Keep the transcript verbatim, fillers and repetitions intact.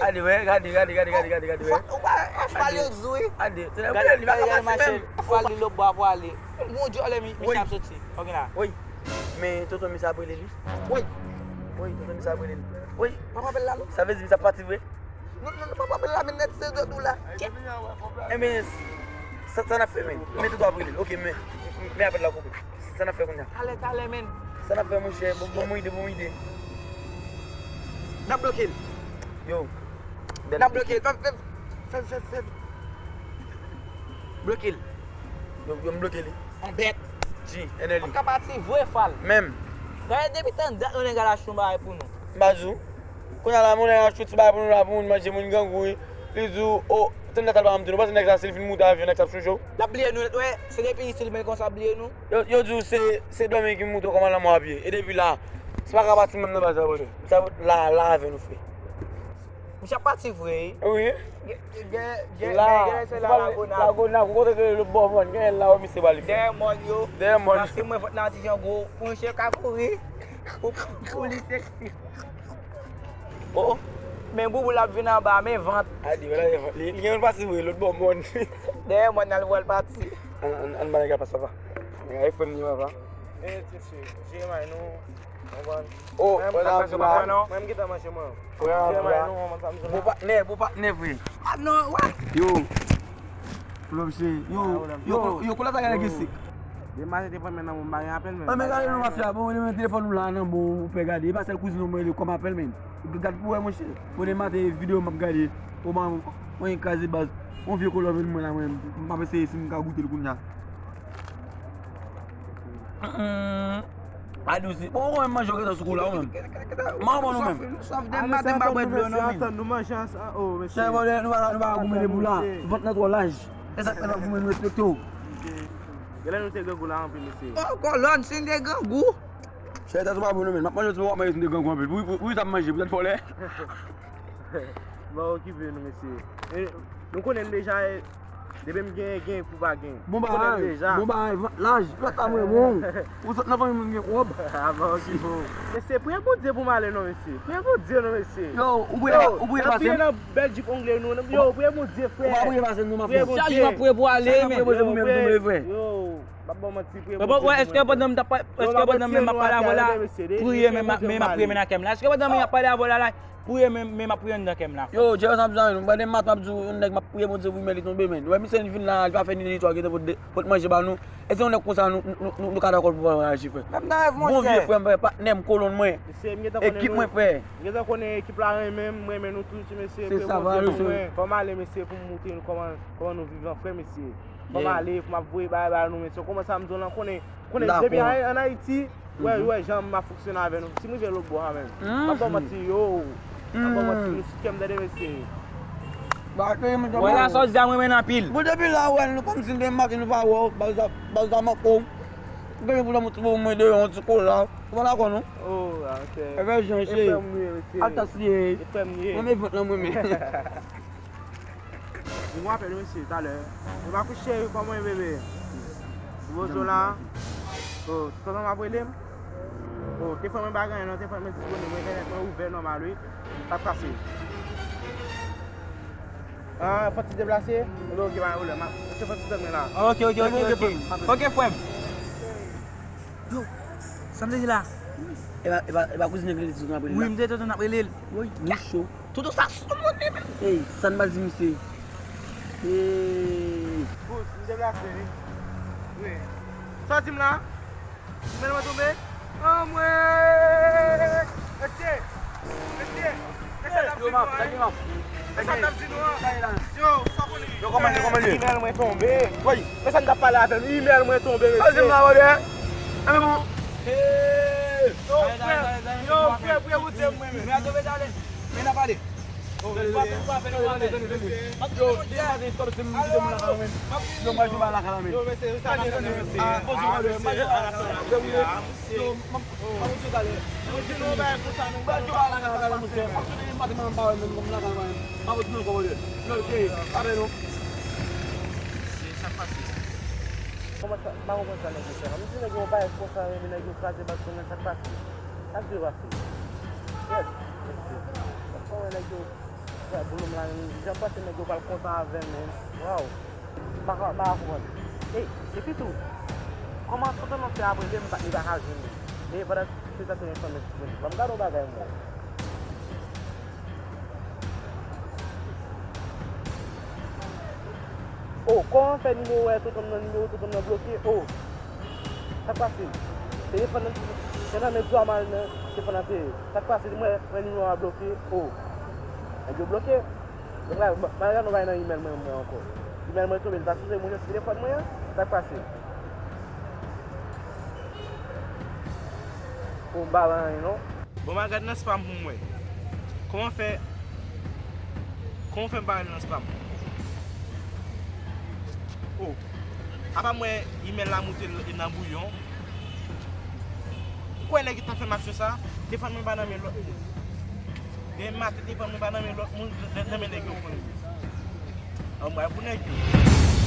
Gade, wè, gade, gade, gade, gade, gade, gade, wè. Ou pa, ou pa lè di wi. Gade, se la Gade, gade, li pa gade, ka pati mache, menm. Fwa li lòt bò a pou ale. Bon, djòlè mi, mi Wi. Ap soti. Ok la. Wi. Men tonton misye ap rele li. Wi. Wi, tonton misye ap rele li. Wi. Papa bèl la, non? Sa vle di misye ap pati vre? Non, non, non, papa bèl la, men nèt se dòt ou la. Enben, sa, sa n ap fè, men. Men tonton ap rele li. Ok, men, men apèl la koupe. Sa n ap fè kounye a? Talè, talè, men. Sa n ap fè, monchè? Bon, bon, bon ide, bon ide. N ap bloke l. Yo. N ap bloke l. Fè, fè, fè, fè, fè. Bloke l. Yo, yo, m bloke li. An bèt. G, N L I. An ka pati vre fal. Menm. Gade depi tann dat yon nèg al achte yon bagay pou nou. M pa di w. Kounye a la, yon nèg achte yon ti bagay pou nou la, pou moun manje, moun grangou, wi. Li di w, o, tann dat al pa m di nou. Panse nèg sa, si l fin moute avyon, nèg sa ap chonje w. L ap bliye nou nèt, wè. Se depi isit, men konsa bliye nou. Yo, yo di w se, se dòmi ki moute w kòman lanmò a pye. E depi la, se pa ka pati menm nan baz la, brother. Sa la, la avè nou, frè. Misye ap pati vre, wi. Wi. Gen, gen, gen, La, gen, gen, se se la pa Lagonav. Lagonav, ou kontre ke lòt bò mòn, gen la, wi, misye pral fè. Dèyè mòn yo. Dèyè mòn. Paske mwen vòt nan ti jan gwo, pou misye ka kouri. Pou, pou li seksi. Oh, oh. Men boubou l ap vin anba, men vant. A di, wè la, li, li gen yon pati vre, lòt bò mòn. Dèyè mòn nan, l pral pati. Ann, ann, ann, ba nèg la pase, papa. Nèg la, e frè m li, papa. E, ti fi, J M I, nou. Oh, wè la, la. Mwen, m gentan manje, mwen. Wè la, la. Bon patnè, bon patnè, vre. Ah, non, wè. Yo. Pull up, che. Yo, yo, yo, kola ta gade gen sik. Demanch te pran men nan mwen, m pa gen apèl, men. Ah, men gade non, mafya, bon, men telefòn ou la, nan bon, ou pè gade. E pa sèl kouzin ou mwen, li kòm apèl, men. Gad pou wè, monchè. Bon, demen maten, videyo m ap gade. Ou ban mwen kraze baz. Yon vye kola vin mwen la, mwen. M ap eseye si m ka goute l kounye a. Mm. Adousi. Bon, ou menm manje ou gentan sou kou la, ou menm. Manman nou menm. Nou sòf demen maten, m pa bwè dlo non, men. Atann, nou manje ansanm. Oh, mesye. Chè, bon, nou pa, nou pa goumen pou la. Vant nan twò laj. E sa k fè n ap goumen, nou respekte w. Genlè nou te grangou la anpil, mesye. Oh, kòlòn, si n te grangou. Chè, tèt ou pa bon non, men. M ap manje, w ap manje, si n te grangou anpil. Pou, pou, pou sa m manje, poutèt fòlè. M pa okipe nou, mesye. E, nou konnen m deja, e, depi m genyen, genyen, pou pa genyen. Bon bagay, bon bagay, vant laj, lòt la mwen bon. Ou sot nan fanmi moun gen kòb. A, m pa okipe w. Mesye, priye Bondye pou m ale non, mesye. Priye Bondye non, mesye. Yo, ou priye, ou priye pase m? Yo, nan bèl jip ongle nou. Yo, priye Bondye, frè. Ou pa priye pase m non, m ap priye Bondye. Chak jou m ap priye pou ale, men. Yo, priye Bondye pou mwen, frè. Yo, m ap ba w manti, priye Bondye pou mwen, frè. Èske pandan m t ap, èske pandan m ap pale avè w la, priye, men m ap priye, men nan kè m la. Èske pandan m ap pale avè w la, la, priye, men, men m ap priye anndan kè m la, frè. Yo, Jerry, sa m zanmi nou. Pandan maten m ap di w, yon nèg m ap priye Bondye pou men li tonbe, men. Ou wè misye vin la, li pa fè ni netwaye, li te pot de, pot manje ba nou. E se yon nèg konsa nou, nou, nou, nou ka dakò pou pale avè l, frè. Bon vye frè m, frè, patnè m, kolonn mwen. Ekip mwen, frè. M gentan konnen ekip la renmen m, m renmen nou tou, ti mesye. Se sa, valè, mesye. Fò m ale, mesye, pou m montre nou kòman, kòman nou viv an frè, mesye. Fò m ale, pou m ap voye bagay ba nou, mesye. Kòman sa m di w lan, konnen, konnen depi an, an Ayiti, wè, wè jan m ap fonksyone avè nou. Si m rive lòt bò a, menm. M ap ba w manti, yo. M ap ba w manti, nou sou kè m, tande, mesye. Wè la, sa w di a, mwen renmen l anpil. Bon, depi la, wè, nou kòmsi n te make, nou pa wè w, baz la, baz la manke w. Ou genyen pou l moutre pou mwen deyò yon ti kola. Ou pa dakò non? Oh, ok. E fè jan, e frè m li ye, mesye. Al tas li ye. E frè m li ye. Mwen menm vant lan mwen menm. Mwen apèl mesye talè. Mwen pa kouche, kòman w ye, bebe? Bozo la. Oh, tonton m ap rele m. Oh, telefòn mwen pa gen anyen non, telefòn mwen disponib, entènèt mwen ouvè nòmal wi. Sa k pase? Ah, fò ti deplase? Ebyen, ok, pa gen pwoblèm. Mesye fò ti tann mwen la. Ok, ok, ok, ok. Ok, frè m. Yo, sa m te di la? E pa, e pa, e pa kouzin English nou ap rele la? Wi, m te tande n ap rele l. Wi, nou cho. Toto sa sou moun li menm. Ey, sa n pral di misye? Ey. Boss, m deplase wi. Wi. Sa w di m la? Imèl mwen tonbe? Anmwey! Mesye! Mesye! Mesye, n ap di nou an. Mesye, n ap di nou an. Yo, sa konnen? Yo, kòman, kòman li ye? Imèl mwen tonbe. Wi. Mesye, n t ap pale avè m. Imèl mwen tonbe, mesye. Sa w di m la, Robert? Anmwey, bon. Yo, frè, yo, frè, frè, ou di m mwen menm. Imèl tonbe, talè. Men n ap pale. Yo, degaje, stop, se m kite moun lakay mwen. Yo, m al jwe bal lakay la, men. Tande, tande, ah, bonjou, mwen, m al jwe bal lakay la, men. Yo, m, m, m ap jwe talè. M al jwe bal lakay la, talè, monchè. M ap jwe maten, m pa wè menm, m lakay mwen. M ap di nou ankò, monchè. Yo, ok, pa pè non. Sa k pase? Kòman sa, m pa konprann sa nèg yo fè. Ann di nèg yo yon parèy konsa, renmen nèg yo kraze bal sou men, sa k pase? Sa k dwe pase? Kèt, mesye. Kòman nèg yo Frè, boulom la, jan m panse nèg yo pral kontan avè m, men. Waw. M pa ka, m pa ka konprann. Ey, epi tou, kòman tonton nan fè ap rele m, li pa ka jwenn li? E pandan se tan telefòn nan disponib. Ban m gade yon bagay, mwen. O, kòman fè nimewo, wè, tonton nan, nimewo tonton nan bloke? O. Sa k pase? Telefòn nan, se nan men Dwa Mal nan telefòn nan te ye. Sa k pase? Mwen, mwen nimewo a bloke. O. Nèg yo bloke. Donk la, m, m al gade yon bagay nan imèl mwen, mwen ankò. Imèl mwen tonbe, li pa sipoze moutre sou telefòn mwen an. Sa k pase? O, m pa wè anyen non. Bon, m al gade nan spam pou m wè. Kòman fè, kòman fè m pa wè l nan spam? O, apa m wè imèl la moute l nan bouyon. Ou kwè nèg yo t ap fè m aksyon sa? Telefòn mwen pa nan men lòt moun. Demen maten telefòn mwen pa nan men lòt moun, nan, nan men nèg yo konn. Anmwey pou nèg yo.